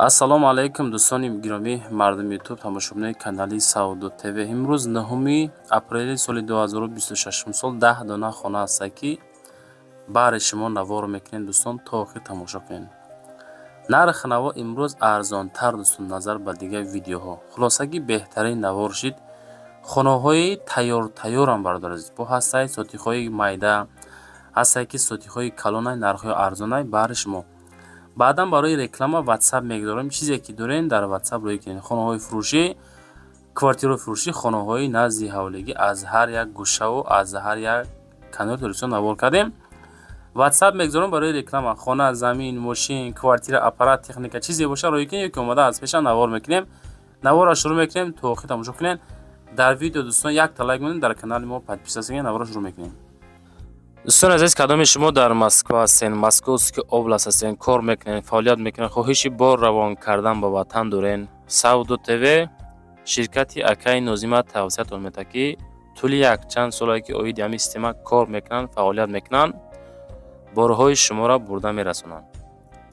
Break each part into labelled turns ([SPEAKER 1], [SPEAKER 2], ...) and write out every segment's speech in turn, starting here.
[SPEAKER 1] Ассалому алайкум, дӯстони гиромӣ, мардуми Ютуб, тамошобинони канали Савдо ТВ. Имрӯз 9 апрели соли 2026 сол 10 дона хона ҳаста, ки баҳри шумо навор мекунем. Дӯстон, то охир тамошо кунед. Нархи наво имрӯз арзонтар, дӯстон, назар ба дигар видеоҳо. Хулосагӣ, беҳтарин навор шид. Хонаҳои тайёр-тайёрам, бародари азиз, бо ҳастаи сотиқҳои майда, ҳастае ки сотиқҳои калонай, нархҳои арзонай баҳри шумо. Баъдан барои реклама WhatsApp мегузорем. Чизе ки дорем, дар WhatsApp рӯй кунед. Хонаҳои фурӯшӣ, квартираҳои фурӯшӣ, хонаҳои назди ҳавлигӣ аз ҳар як гӯшаву аз ҳар як канори Тоҷикистон навор кардем. WhatsApp мегузорем барои реклама. Хона, замин, мошин, квартира, аппарат, техника, чизе боша, рӯй кунед ё ки омада аз пеша навор мекунем. Наворро шурӯъ мекунем, то охир тамошо кунед. Дар видео, дӯстон, якта лайк монед, дар канали мо подписаться кунед. Наворро шурӯъ мекунем. Дӯстони азиз, кадоми шумо дар Москва ҳастен, Московский область ҳастен, кор мекунед, фаъолият мекунед, хоҳиши бор равон кардан ба ватан дорен, Савдо ТВ ширкати акаи Нозима тавсиятон медиҳад, ки тӯли якчанд солае ки оиди ҳамин система кор мекунанд, фаъолият мекунанд, борҳои шуморо бурда мерасонанд.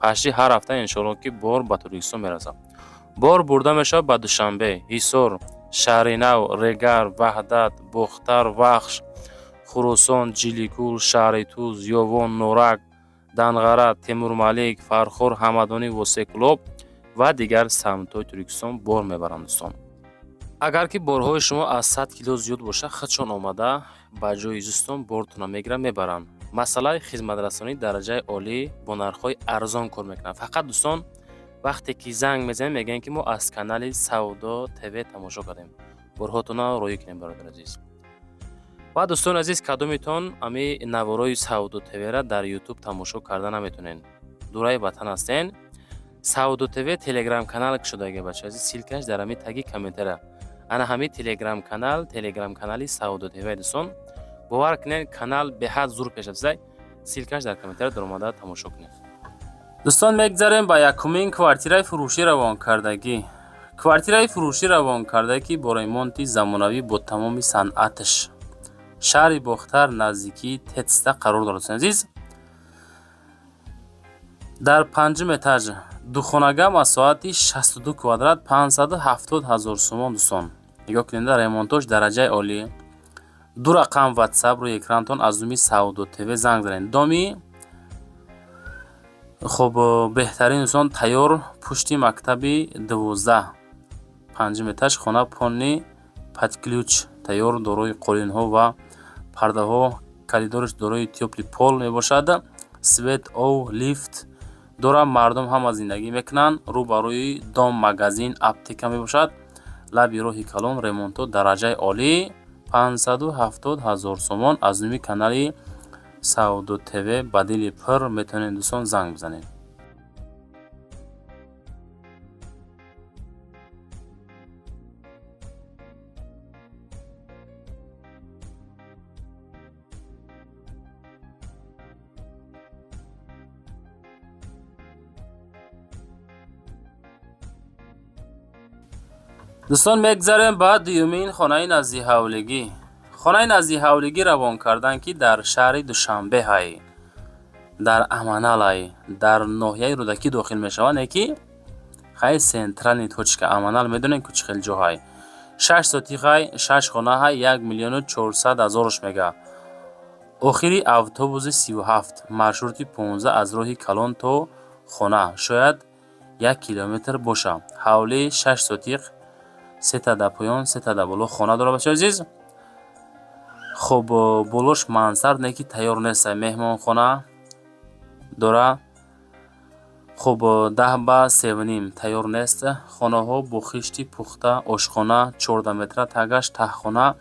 [SPEAKER 1] Пашти ҳар ҳафта, иншоалло, ки бор ба Тоҷикистон мерасад. Бор бурда мешавад ба Душанбе, Ҳисор, Шаҳринав, Регар, Ваҳдат, Бохтар, Вахш, Хуросон, Ҷиликул, шаҳри Туз, Ёвон, Норак, Данғара, Темурмалик, Фархор, Ҳамадонӣ, Восекулоб ва дигар самтҳои Тоҷикистон бор мебаранд, дӯстон. Агар ки борҳои шумо аз 100 кило зиёд бошад, худшон омада ба ҷои зистон бортона мегиранд, мебаранд. Масъалаи хизматрасонии дараҷаи олӣ, бо нархҳои арзон кор мекунанд. Фақат, дӯстон, вақте ки занг мезанем, мегӯянд, ки мо аз канали Савдо ТВ тамошо кардем, борҳотона роҳӣ кунем, бародари азиз. Ва, дӯстони азиз, кадомитон ами наворои Савдо ТВра дар Ютуб тамошо карда наметонед, дураи ватан ҳастен, Савдо ТВ телеграм канал кушодаги, бача азиз, ссылка ш дар ҳами таги комментария. Ана ҳами телеграм канал, телеграм канали Савдо ТВ. Дӯстон, бовар кунед, канал беҳад зур пешрафтаи. Ссылка ш дар комментария, даромада тамошо кунед. Дӯстон, мегзарем ба якумин квартираи фурӯшӣ равонкардагӣ. Квартираи фурӯшӣ равонкарда, ки бо ремонти замонавӣ, бо тамоми санъаташ, шаҳри Бохтар, наздикии ТЭЦ-та қарор дорад. Дӯстони азиз, дар панҷум этаж, духонага, масоҳати 62 квадрат, 570 ҳазор сомон. Дӯстон, нигоҳ кунед, ремонтош дараҷаи олӣ. Ду рақам Ватсап рӯи экранатон, аз номи Савдо ТВ занг занед. Доми хуб, беҳтарин, дӯстон, тайёр, пушти мактаби 12, панҷум этаж, хона полный под ключ, тайёр, дорои қолинҳо ва пардаҳо, коридораш дорои тёплый пол мебошад, свет, ов, лифт дорад, мардум ҳама зиндагӣ мекунанд. Рӯ ба рӯи дом, магазин, аптека мебошад, лаби роҳи калон, ремонтҳо дараҷаи олӣ, 570 ҳазор сомон. Аз номи канали Савдо ТВ ба дили пур метавонед, дӯстон, занг бизанед. Дӯстон, мегзарем ба дуюмин хонаи наздиҳавлигӣ. Хонаи наздиҳавлигӣ равон кардан, ки дар шаҳри Душанбе ҳай, дар Аманалай, дар ноҳияи Рӯдакӣ дохил мешавад, не ки хай центральный точка Аманал, медонем ки чӣ хел ҷо ҳай. 6 сотиқай, шаш хона ҳай, 1 миллиону 400 ҳазорш мега. Охири автобуси 37, маршрути 15, аз роҳи калон то хона шояд 1 километр боша. Ҳавлии 6 сотиқ, сета дар поён, сета дар боло хона дорад, бачаи азиз. Хуб, болош мансард, не ки тайёр нест, меҳмонхона дора. Хуб, 10 ба 3,5, тайёр нест. Хонаҳо бо хишти пухта, ошхона 14 метра, тагаш таҳхона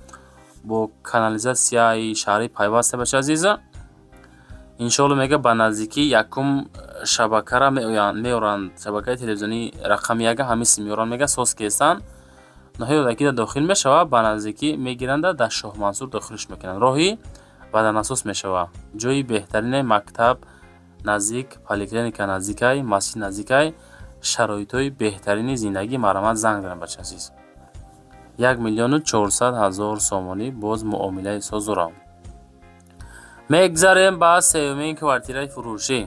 [SPEAKER 1] бо канализатсияи шаҳрӣ пайваста, бачаи азиз. Иншоалло, мега, ба наздикӣ якум шабакара меоранд, шабакаи телевизионии рақами яка ҳамиси меоранд, мега, соз кестанд. Ноҳияи Рӯдакида дохил мешавад, ба наздикӣ мегиранда, дар Шоҳмансур дохилш мекунанд, роҳи баданасос мешавад. Ҷои беҳтарине, мактаб наздик, поликлиника наздикай, масҷид наздикай, шароитҳои беҳтарини зиндагӣ. Марҳамат, занг занед, бачаи азиз. 1 миллиону 400 ҳазор сомонӣ, боз муомилаи соз дорам. Мегзарем ба сеюмин квартираи фурӯшӣ.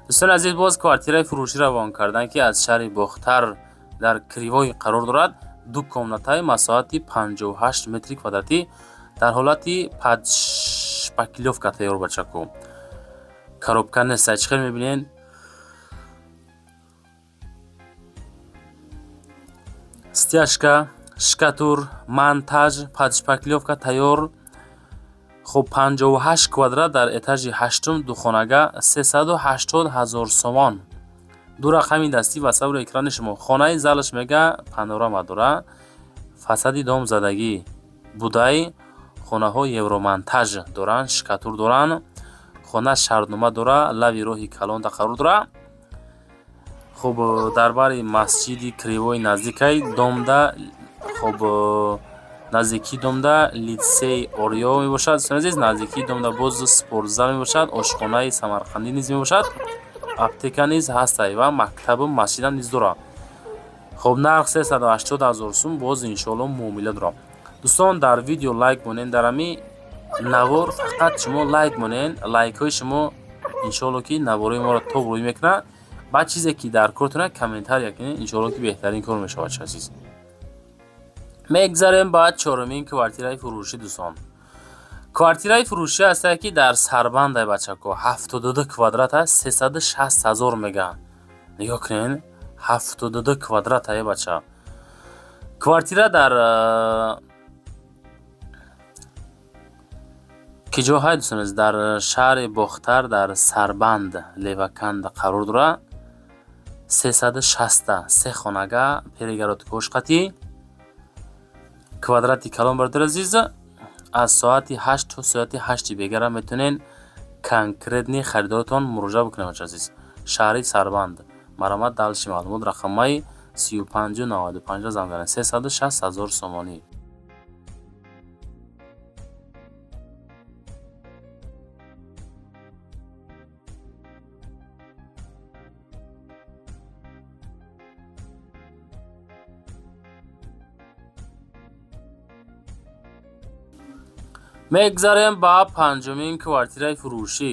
[SPEAKER 1] Дӯстони азиз, боз квартираи фурӯшӣ равон карданд, ки аз шаҳри Бохтар дар Кривой қарор дорад. Ду комнатаи масоҳати 58 метри квадратӣ дар ҳолати под шпаклёвка тайёр, бачаку. Коробка нест, чӣ хел мебинед? Стяжка, штукатур, монтаж, под шпаклёвка тайёр. Хуб, 58 квадрат дар этажи ҳаштум, духонага, 380 ҳазор сомон. Ду рақами дастӣ ва саври экрани шумо. Хонаи залаш мега панорама дора, фасади дом задагӣ будай, хонаҳо евромонтаж доранд, штукатур доранд, хона шартнома дора, лави роҳи калонда қарор дора. Хуб, дар бари масҷиди Кривой наздикай домда. Хуб, наздикии домда литсеи Ориё мебошад, дӯстони азиз. Наздикии домда боз спортзал мебошад, ошхонаи самарқандӣ низ мебошад, аптека низ ҳастай ва мактабу масҷидам низ дорад. Хуб, нарх 380 ҳазор сум, боз иншоалло муомила дорам. Дӯстон, дар видео лайк монед, дар ҳами навор фақат шумо лайк монед. Лайкҳои шумо иншоалло ки наворои моро тоб рӯй мекунад. Баъд чизе ки дар кортона комментария кунед, иншоалло ки беҳтарин кор мешавад. Азиз, мегзарем ба чорумин квартираи фурӯшӣ. Дӯстон, квартираи фурӯшӣ ҳастае, ки дар Сарбандай, бачако, 72 квадрат аст, 360 ҳазор мега. Нигоҳ кунед, 72 квадрат ае, бача. Квартира дар ки ҷо ҳай, дӯстон? Дар шаҳри Бохтар, дар Сарбанд, Леваканд қарор дорад. 360-та, се хонага, перегородкаҳош қатӣ, квадрати калон. Бародари азиз, аз соати 8 то соати 8-и бегара метавонед конкретный харидоротон муроҷиат бикунед. Бача азиз, шаҳри Сарбанд, марҳамат, дальше маълумот рақамҳои 35-95 занг занед. 360 ҳазор сомонӣ. Мегзарем ба панҷумин квартираи фурӯшӣ.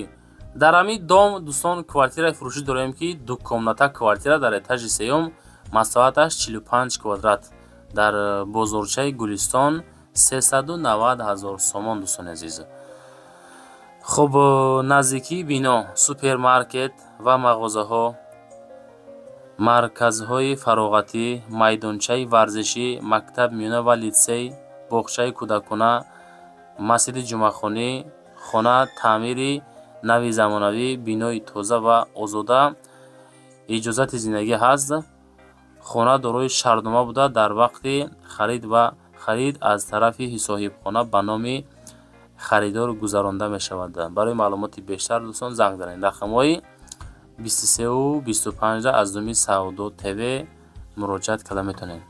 [SPEAKER 1] Дар ҳамин дом, дӯстон, квартираи фурӯшӣ дорем, ки дукомната квартира дар этажи сеюм, масоҳаташ 45 квадрат, дар бозорчаи Гулистон, 390 ҳазор сомон. Дӯстони азиз, хуб, наздикии бино супермаркет ва мағозаҳо, марказҳои фароғатӣ, майдончаи варзишӣ, мактаб миёна ва литсей, боғчаи кӯдакона, масҷиди ҷумъахонӣ. Хона таъмири нави замонавӣ, бинои тоза ва озода, иҷозати зиндагӣ ҳаст. Хона дорои шартнома буда, дар вақти харид ва харид аз тарафи соҳибхона ба номи харидор гузаронда мешавад. Барои маълумоти бештар, дӯстон, занг занед, рақамҳои 23-25 аз думи Савдо ТВ муроҷиат карда метавонед.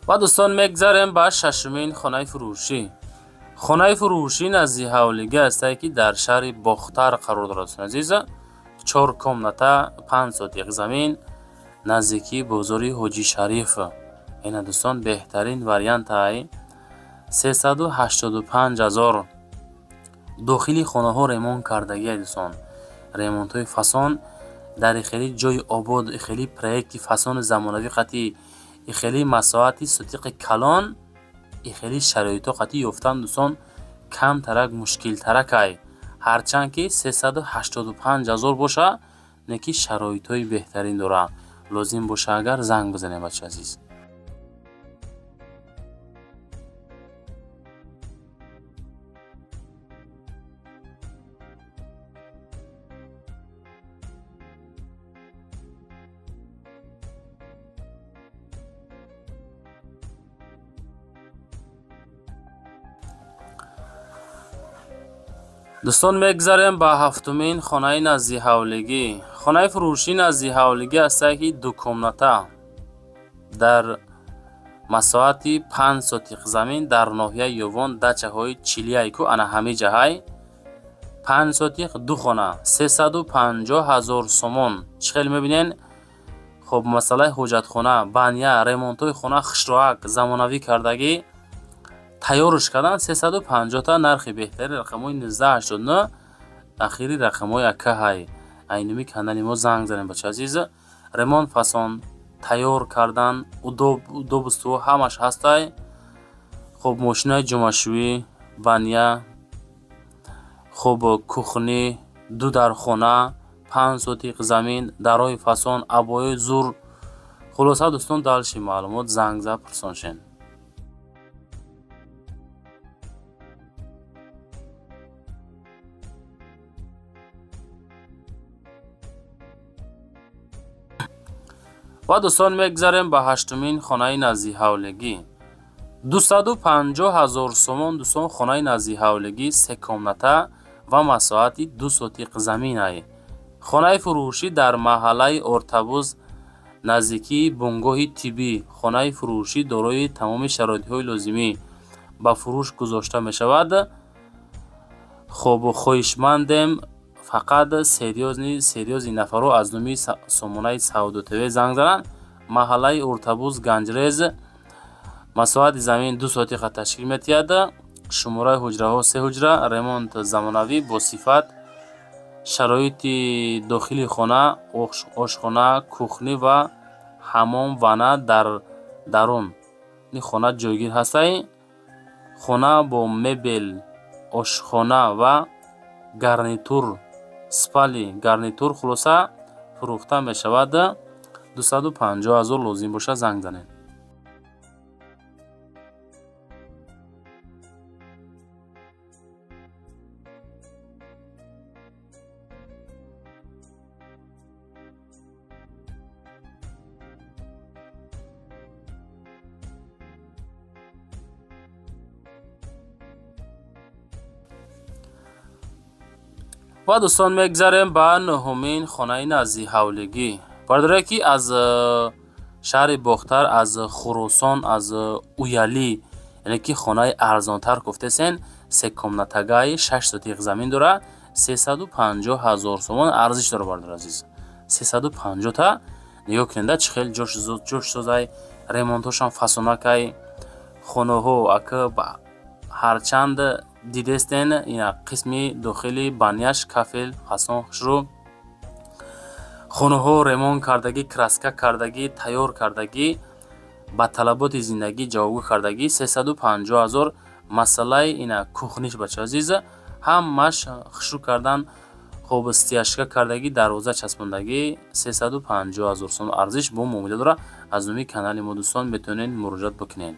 [SPEAKER 1] Ва, дӯстон, мегзарем ба шашумин хонаи фурӯшӣ. Хонаи фурӯшӣ назди ҳавлигӣ ҳастае, ки дар шаҳри Бохтар қарор дорад. Дӯстони азиз, чор комната, 5 сотиқ замин, наздикии бозори Ҳоҷи Шариф. Ина, дӯстон, беҳтарин вариантай, 385 ҳазор. Дохили хонаҳо ремонт кардагиа, дӯстон, ремонтҳои фасон. Дар хеле ҷои обод, хеле проекти фасони замонавӣ қатӣ, хеле масоҳати сотиқи калон, хеле шароитҳо қатӣ ёфтан, дӯстон, камтарак мушкилтаракай. Ҳарчанд ки 385 ҳазор боша, не ки шароитҳои беҳтарин дорад. Лозим боша агар, занг бизанед, бача азиз. Дӯстон, мегзарем ба ҳафтумин хонаи назди ҳавлигӣ. Хонаи фурӯшӣ назди ҳавлигӣ ҳастае, ки дукомната дар масоҳати 5 сотиқ замин дар ноҳияи Ёвон, дачаҳои Чилияйку, ана ҳамин ҷаҳай. 5 сотих, ду хона, 350 000 сомон. Чӣ хел мебинен? Хоб, масъалаи ҳоҷатхона, баня, ремонтҳои хона хушроак, замонавӣ кардагӣ, тайёрш кардан. 350-та нархи беҳтари, рақамҳои 1989 ахири рақамҳои акаҳай. Айнуми канали мо занг занем, бача азиз. Ремонт фасон тайёр кардан, удобство ҳамаш ҳастай. Хоб, мошинаи ҷомашӯӣ, баня, хоб, кухни, ду дархона, 5 сотиқ замин, дарои фасон, обои зур. Хулоса, дӯстон, дальше маълумот занг зад, пурсон шен. Ва, дӯстон, мегзарем ба ҳаштумин хонаи наздиҳавлигӣ, 250 000 сомон. Дӯстон, хонаи наздиҳавлигӣ, се комната ва масоҳати 2 сотиқ заминай. Хонаи фурӯшӣ дар маҳаллаи Ортабуз, наздикии бунгоҳи тиббӣ. Хонаи фурӯшӣ дорои тамоми шароитҳои лозимӣ ба фурӯш гузошта мешавад. Хоб, хоҳишмандем, фақат серьёзный нафарҳо аз номи сомонаи Савдо ТВ занг зананд. Маҳаллаи Уртабуз, Ганҷрез. Масоҳати замин 2 сотиқа ташкил медиҳад. Шумораи ҳуҷраҳо се ҳуҷра. Ремонт замонавӣ, бо сифат. Шароити дохили хона: ошхона, кухни ва ҳаммом, ванна дар даруни хона ҷойгир ҳастай. Хона бо мебел, ошхона ва гарнитур, спальный гарнитур. Хулоса, фурӯхта мешавад 250 000. Лозим бошад, занг занед. Ва, дӯстон, мегзарем ба нуҳумин хонаи наздиҳавлигӣ. Бардоре ки аз шаҳри Бохтар, аз Хуросон, аз Уялӣ, яъне ки хонаи арзонтар гуфтесен, се комнатагаи, 6 сотиқ замин дора, 350 000 сомон арзиш дора. Бардор азиз, 350-та нигоҳ кунеда, чӣ хел ҷош созай, ремонтҳошам фасонакай. Хонаҳо ака ҳарчанд дидестен, ина қисми дохили баняш кафел, фасон, хушрӯ. Хонаҳо ремонт кардагӣ, краска кардагӣ, тайёр кардагӣ, ба талаботи зиндагӣ ҷавобгӯ кардагӣ. 350 000. Масъалаи ина кухниш, бача азиз, ҳамаш хушрӯ кардан. Хоб, стяжка кардагӣ, дарвоза часпондагӣ. 350 000 сом арзиш, бо муомила дора. Аз номи канали мо, дӯстон, метавонед муроҷиат бикунед.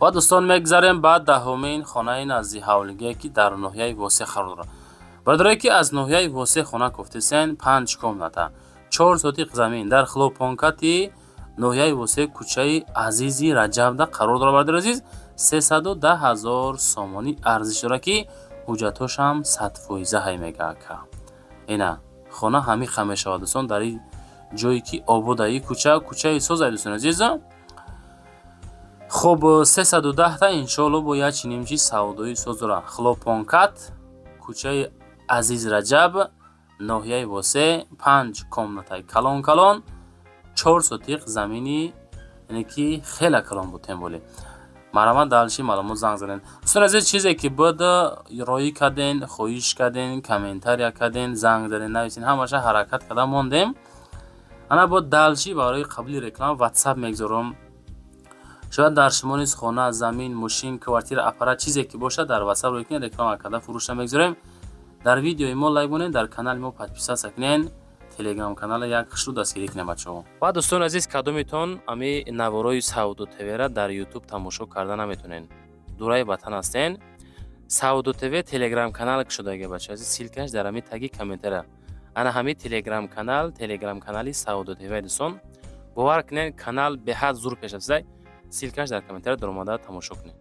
[SPEAKER 1] Ва, дӯстон, мегзарем ба даҳумин хонаи наздиҳавлигие, ки дар ноҳияи Восеъ қарор дорад. Бародарое ки аз ноҳияи Восеъ хона кофтесен, панҷ комната, 4 сотиқ замин дар Хлопонкати ноҳияи Восеъ, кӯчаи Азизи Раҷабда қарор дорад. Бародари азиз, 310 000 сомонӣ арзиш дорад, ки ҳуҷҷатҳошам 100%-а ҳай, мега ака. Ина хона ҳамиқа мешавад, дӯстон, дар ин ҷое ки обода, и кӯча кӯчаи созай, дӯстони азиз. Хоб, 310-та, иншоалло, бо як чинимчи савдои соз дорад. Хлопонкат, кӯчаи Азиз Раҷаб, ноҳияи Восеъ, панҷ комнатаи калон калон, 4 сотиқ замини, яъне ки хеле калон буд, тем более. Марҳамат, дальше маълумот занг занед. Дӯстони азиз, чизе ки буд, роӣ карден, хоҳиш карден, комментария карден, занг заден, нависен, ҳамаша ҳаракат карда мондем. Ана бо дальше барои қабули реклама Ватсап мегзорам. Шояд дар шумо низ хона, замин, мошин, квартира, аппарат, чизе ки бошад, дар Ватсап рӯй кунед, реклама карда фурӯшта мегзорем. Дар видеои мо лайк монед, дар канали мо подписаться кунед, Телеграм канала як хушрӯ дастгирӣ кунед, бачаҳо. Ва, дӯстони азиз, кадометон ами наворои Савдо ТВра дар Ютуб тамошо карда наметонед, дураи ватан ҳастен, Савдо ТВ Телеграм канал кушодаги, бача азиз, ссылкаш дар ҳами таги комментария. Ана ҳами Телеграм канал, Телеграм канали Савдо ТВ. Дӯстон, бовар кунед, канал беҳад зур пеш рафтаи. Ссылкаш дар комментария, даромада тамошо кунед.